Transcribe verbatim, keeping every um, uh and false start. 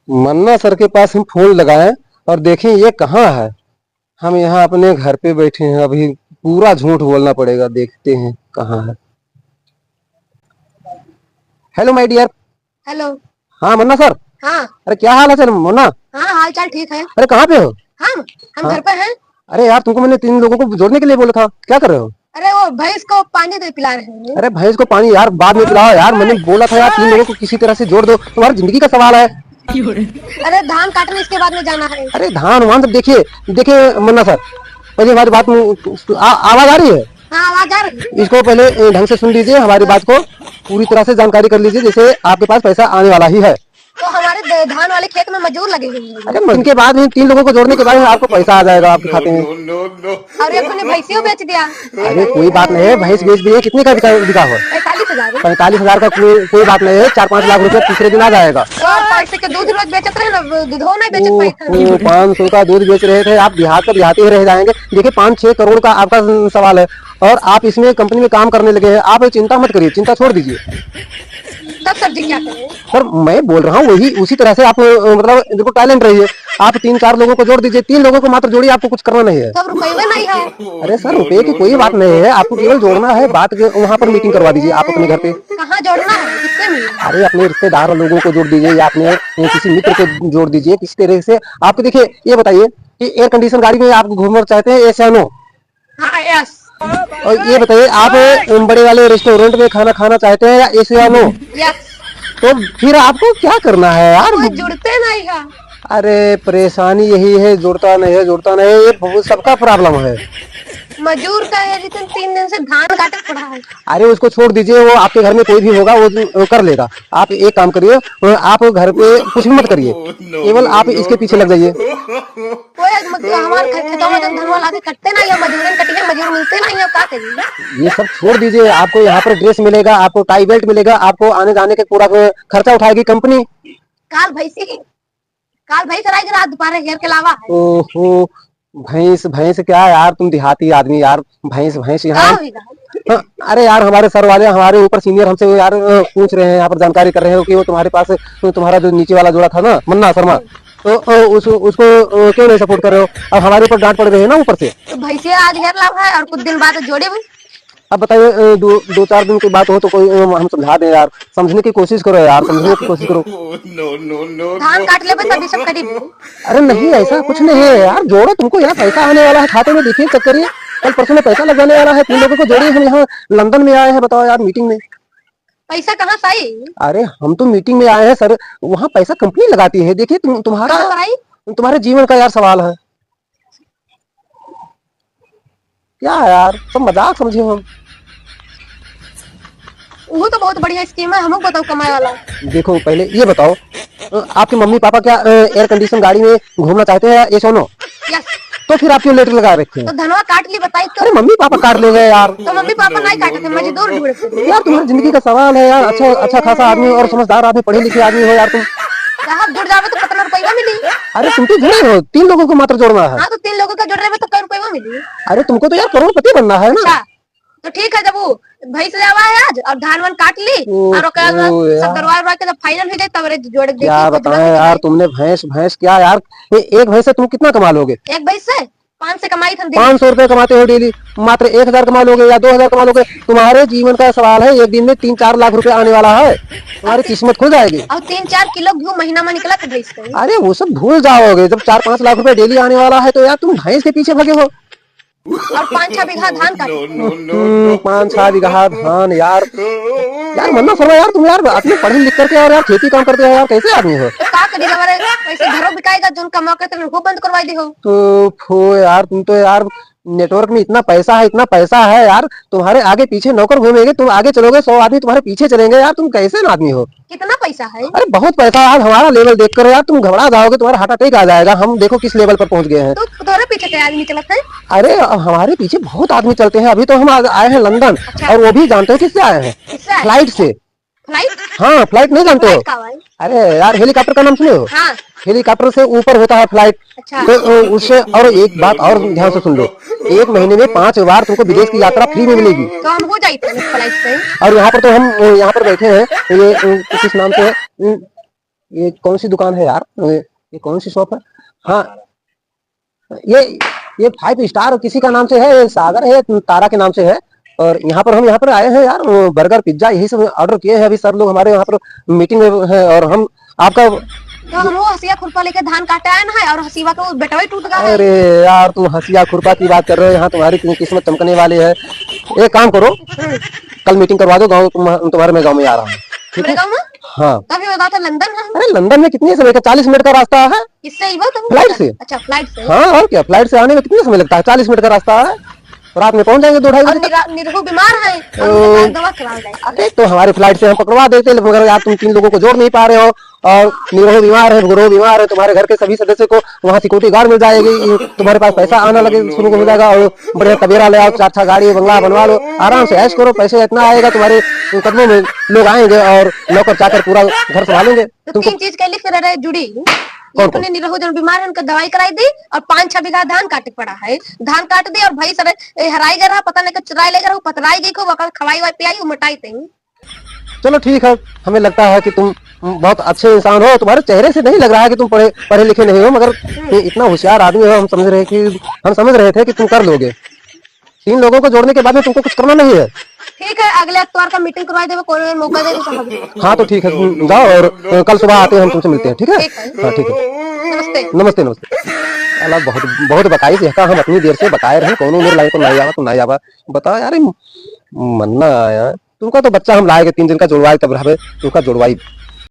मन्ना सर के पास हम फोन लगाएं और देखें ये कहाँ है। हम यहाँ अपने घर पे बैठे हैं, अभी पूरा झूठ बोलना पड़ेगा, देखते हैं कहाँ है। Hello my dear. हेलो। हाँ मन्ना सर। हाँ। अरे क्या हाल है सर मन्ना? हाँ, हाल चाल ठीक है। अरे कहाँ पे हो? हम हम हाँ। घर पे हैं। अरे यार, तुमको मैंने तीन लोगों को जोड़ने के लिए बोला था, क्या कर रहे हो? अरे वो भैंस को पानी दे पिला रहे हैं। अरे भैंस को पानी यार बाद में पिलाओ यार, मैंने बोला था यार तीन लोगों को किसी तरह से जोड़ दो, तुम्हारी जिंदगी का सवाल है। अरे धान काटने इसके बाद में जाना है। अरे धान वान सब देखिए, देखिए मन्ना सर, पहले हमारी बात में आ, आवाज आ रही है? हाँ, आवाज आ रही है। इसको पहले ढंग से सुन लीजिए, हमारी बात को पूरी तरह से जानकारी कर लीजिए, जैसे आपके पास पैसा आने वाला ही है। तो हमारे द-, धान वाले खेत में मजदूर लगे हुए हैं। अरे, इनके बाद में तीन लोगों को जोड़ने के बाद में आपको पैसा आ जाएगा आपके खाते में। और ये अपने भैंसियों बेच दिया। अरे कोई बात नहीं है, भैंस बेच दी है, कितने का बिका, बिका हुआ? पैंतालीस हजार। पैंतालीस हजार का कोई, कोई बात नहीं है, चार पाँच लाख रुपया तीसरे दिन आ जाएगा। तो पाँच सौ के दूध रोज बेचत रहे ना, दूध हो नहीं बेचत पाई था। पाँच सौ का दूध बेच रहे थे आप, देहात का देहाती ही रह जाएंगे। देखिए पाँच छह करोड़ का आपका सवाल है और आप इसमें कंपनी में काम करने लगे हैं, आप चिंता मत करिए, चिंता छोड़ दीजिए। तब सर जी क्या करें? सर, मैं बोल रहा हूँ वही, उसी तरह से आप, अ, मतलब, बिल्कुल टैलेंट रही है। आप तीन चार लोगों को जोड़ दीजिए, तीन लोगों को मात्र जोड़िए, आपको कुछ करना नहीं है। तब रुपये नहीं है। अरे सर, रुपये की कोई बात नहीं है, आपको केवल जोड़ना है। बात के वहाँ पर मीटिंग करवा दीजिए आप अपने घर पे। कहाँ जोड़ना है, किससे मिलना? अरे, अपने रिश्तेदार लोगों को जोड़ दीजिए या अपने, अ, किसी मित्र को जोड़ दीजिए। किसी तरह से आपको, देखिए, ये बताइए कि एयर कंडीशन गाड़ी में आप घूमना चाहते हैं, यस या नो? हाँ, यस। और ये बताइए, आप, अम, बड़े वाले रेस्टोरेंट में खाना खाना चाहते हैं या यस या नो? यस। तो फिर आपको क्या करना है यार? कोई जुड़ते नहीं है। अरे, परेशानी यही है, जुड़ता नहीं है, जुड़ता नहीं है, ये बहुत सबका प्रॉब्लम है। मजूर का है, लेकिन तीन दिन से धान काटे पड़ा है। अरे, उसको छोड़ दीजिए, वो आपके घर में कोई भी होगा, वो, वो कर लेगा। आप एक काम करिए, आप घर पे कुछ भी मत करिए, केवल आप इसके पीछे लग जाइए। कोई आज मत-, हमार खे-, खेतवा में जब धनवा लाके कटते ना, या मजूरन कटिए, मजूर मिलते ना, या का करिए? ये सब छोड़ दीजिए, आपको यहाँ पर ड्रेस मिलेगा, आपको टाई बेल्ट मिलेगा, आपको आने जाने का पूरा खर्चा उठाएगी कंपनी। काल भैंसी, काल भैंस रात, रात दोपहर हेर के लावा है। ओहो, भैंस, भैंस क्या यार, तुम देहाती आदमी यार, भैंस, भैंस यहाँ का हम हुई गा? हाँ, अरे यार, हमारे सर वाले, हमारे ऊपर सीनियर हमसे यार, अ, पूछ रहे हैं, यहाँ पर जानकारी कर रहे हो कि वो तुम्हारे पास, तुम्हारा जो नीचे वाला जोड़ा था ना, मन्ना शर्मा, तो, अ, उस, उसको, अ, क्यों नहीं सपोर्ट कर रहे हो? अब हमारे ऊपर डांट पड़ रही है ना ऊपर से। तो भैंसिया आज हेर लावा है और कुछ दिन बाद जोड़े भी। अब बताइए, अ, दो, दो चार दिन की बात हो तो कोई, अ, हम समझा दें यार, समझने की कोशिश करो यार, समझने की कोशिश करो। धान काट लेबे तभी सब करी। अरे नहीं, ऐसा कुछ नहीं है यार, जोड़ो, तुमको यार पैसा आने वाला है खाते में, देखिए चेक करिए, कल परसों में पैसा लग जाने वाला है। तीन लोगों को जोड़िए, हम यहाँ लंदन में आए हैं, बताओ यार, मीटिंग में। पैसा कहाँ से आई? अरे हम तो मीटिंग में आए हैं सर, वहाँ पैसा कंपनी लगाती है। देखिए तुम, तुम्हारा, कहाँ से आई? तुम्हारे जीवन का यार सवाल है। क्या है यार, सब मजाक समझे हो। वो तो बहुत बढ़िया स्कीम है, हमको बताओ कमाए वाला। देखो, पहले ये बताओ, अ, आपके मम्मी पापा क्या, अ, एयर कंडीशन गाड़ी में घूमना चाहते हैं या यस और नो? यस। तो फिर आप क्यों लेटर लगा रखे हैं? तो धनवा काट ली, बताई तो। अरे, मम्मी पापा काट लेंगे यार। तो मम्मी पापा नहीं काटे थे, मजदूर ढूंढते थे। यार, तुम्हारी जिंदगी का सवाल है यार, अच्छा, अच्छा खासा आदमी और समझदार आदमी, पढ़े लिखे आदमी हो यार तुम। साहब, जुड़ जावे तो कितना रुपया मिली? अरे, तुम तो जुड़े हो, तीन लोगों को मात्र जोड़ना है। हाँ, तो तीन लोगों का जोड़ रहे हो तो कई रुपया मिली? अरे, तुमको तो यार करोड़पति बनना है ना। अच्छा, तो ठीक है, जब वो भैंस जावा है आज और धान वान काट ली ओ, और ओकर बाद ओ, सब यार। गरवा उरवा के जब फाइनल हो जाए, तब रे जोड़ के देखिए, क्या कुछ बताएं बचे यार, नहीं। तुमने भैंस, भैंस क्या यार, ये एक भैंस से तुम कितना कमा लोगे? एक भैंस से पाँच सौ कमाई थन दिन। पाँच सौ रुपए कमाते हो डेली, मात्र एक हजार कमा लोगे या दो हजार कमा लोगे, तुम्हारे जीवन का सवाल है, एक दिन में तीन चार लाख रुपए आने वाला है, तुम्हारी किस्मत खुल जाएगी। और तीन चार किलो घी महीना में निकला तो भैंस का। अरे वो सब भूल जाओगे, जब चार पाँच लाख रुपए डेली आने वाला है तो यार तुम भैंस के पीछे भागे हो। और पाँच छह बीघा धान काटे। हम्म, पाँच छह बीघा धान यार। यार मन्ना शर्मा यार, तुम यार अपने पढ़े लिख करके और यार खेती काम करते हो यार, कैसे आदमी हो? तो का करी, हमारे पैसे घरों बिकाएगा, जोन कमा के तुमने वो बंद करवा दी हो। तो फो यार, तुम तो यार नेटवर्क में इतना पैसा है, इतना पैसा है यार, तुम्हारे आगे पीछे नौकर घूमेंगे, तुम आगे चलोगे, सौ आदमी तुम्हारे पीछे चलेंगे यार, तुम कैसे ना आदमी हो? कितना पैसा है? अरे बहुत पैसा है यार, हमारा लेवल देख कर यार तुम घबरा जाओगे, तुम्हारा हार्ट अटैक आ जाएगा। हम देखो किस लेवल पर पहुंच गए हैं। तो तुम्हारे पीछे क्या आदमी चलते हैं? अरे हमारे पीछे बहुत आदमी चलते हैं, अभी तो हम आ, आए हैं लंदन। अच्छा। और वो भी जानते हो किससे आए हैं? किससे आए? फ्लाइट से। फ्लाइट? हाँ, फ्लाइट नहीं जानते हो? फ्लाइट का भाई? अरे यार, हेलीकॉप्टर का नाम सुने हो? हाँ। हेलीकॉप्टर से ऊपर होता है फ्लाइट। अच्छा। तो, अ, उससे, और एक बात और ध्यान से सुन लो, एक महीने में पांच बार तुमको विदेश की यात्रा फ्री में मिलेगी। तो हम हो जाए फ्लाइट से। और यहाँ पर तो हम, अ, यहाँ पर बैठे हैं, ये, अ, किस नाम से है? अ, ये कौन सी दुकान है यार? ये, ये कौन सी शॉप है? हाँ, ये, ये फाइव स्टार किसी का नाम से है, ये सागर है, तारा के नाम से है। और यहाँ पर हम, यहाँ पर आए हैं यार, वो बर्गर, पिज्जा, यही सब ऑर्डर किए हैं। अभी सर लोग हमारे यहाँ पर मीटिंग में हैं और हम आपका तो हम वो हसिया खुरपा लेके धान काटे आए ना है और हसीवा के वो बेटवा ही टूट गया है। अरे यार, तुम हसिया खुरपा की बात कर रहे हो, यहाँ तुम्हारी किस्मत चमकने वाली है। एक काम करो, कल मीटिंग करवा दो, गाँव तुम, तुम्हारे, मैं गाँव में आ रहा हूँ, ठीक मेरे है? गाँव में? हाँ। तभी बताओ तो लंदन है। अरे लंदन में कितने समय का, चालीस मिनट का रास्ता है। किससे ही वो तुम? फ्लाइट से। अच्छा, फ्लाइट से। हाँ, और क्या, फ्लाइट से आने में कितना समय लगता है? चालीस मिनट का रास्ता है, रात में पहुंच जाएंगे दो ढाई और बजे तक। निरा-, निरहू बीमार है। ओ, दवा करा दे। अरे तो हमारे फ्लाइट से हम पकड़वा देते, मगर यार तुम तीन लोगों को जोड़ नहीं पा रहे हो, और निरहू बीमार है, भुगरो बीमार है, तुम्हारे घर के सभी सदस्य को वहाँ सिक्योरिटी गार्ड मिल जाएगी, तुम्हारे पास पैसा आना लगे शुरू हो जाएगा, और बढ़िया तबेरा ले आओ, चार छह गाड़ी बंगला बनवा लो, आराम से ऐश करो, पैसे इतना आएगा तुम्हारे कदमों में, लोग आएंगे और नौकर चाकर पूरा घर संभालेंगे। तो तुमको तीन चीज के लिख रहे जुड़ी, कौन, अपने निरहू जन बीमार है, उनका दवाई कराई दी और पाँच छह बीघा धान काटे के पड़ा है, धान काट दी और भाई सर ए, हराई गए रहा, पता नहीं कि चुराई ले गए रहा, पतराई गई खूब, ओकर खवाई वाई पियाई, उ मोटाई तई। चलो ठीक है, हमें लगता है कि तुम बहुत अच्छे इंसान हो, तुम्हारे चेहरे से नहीं लग रहा है कि तुम पढ़े, पढ़े लिखे नहीं हो, मगर ये इतना होशियार आदमी हो, हम समझ रहे कि, हम समझ रहे थे कि तुम कर लोगे। तीन लोगों को जोड़ने के बाद में तुमको कुछ करना नहीं है। ठीक है, अगले अतवार का मीटिंग करवा देबो, कोनो मौका दे तो समझ लो। हाँ, तो ठीक है, तुम जाओ और, अ, कल सुबह आते हैं, हम तुमसे मिलते हैं, ठीक है? ठीक है। हाँ, ठीक है। नमस्ते। नमस्ते, नमस्ते। साला बहुत, बहुत बकाई देखा हम, अतनी देर से बकाए रहे, कोनो मेरे लाइन पर नहीं आवा, तो नहीं आवा। बताओ यार, ये मन्ना आया, तुमका तो बच्चा हम लाएगे, तीन दिन का जुड़वाई तब रहबे, तुमका जुड़वाई।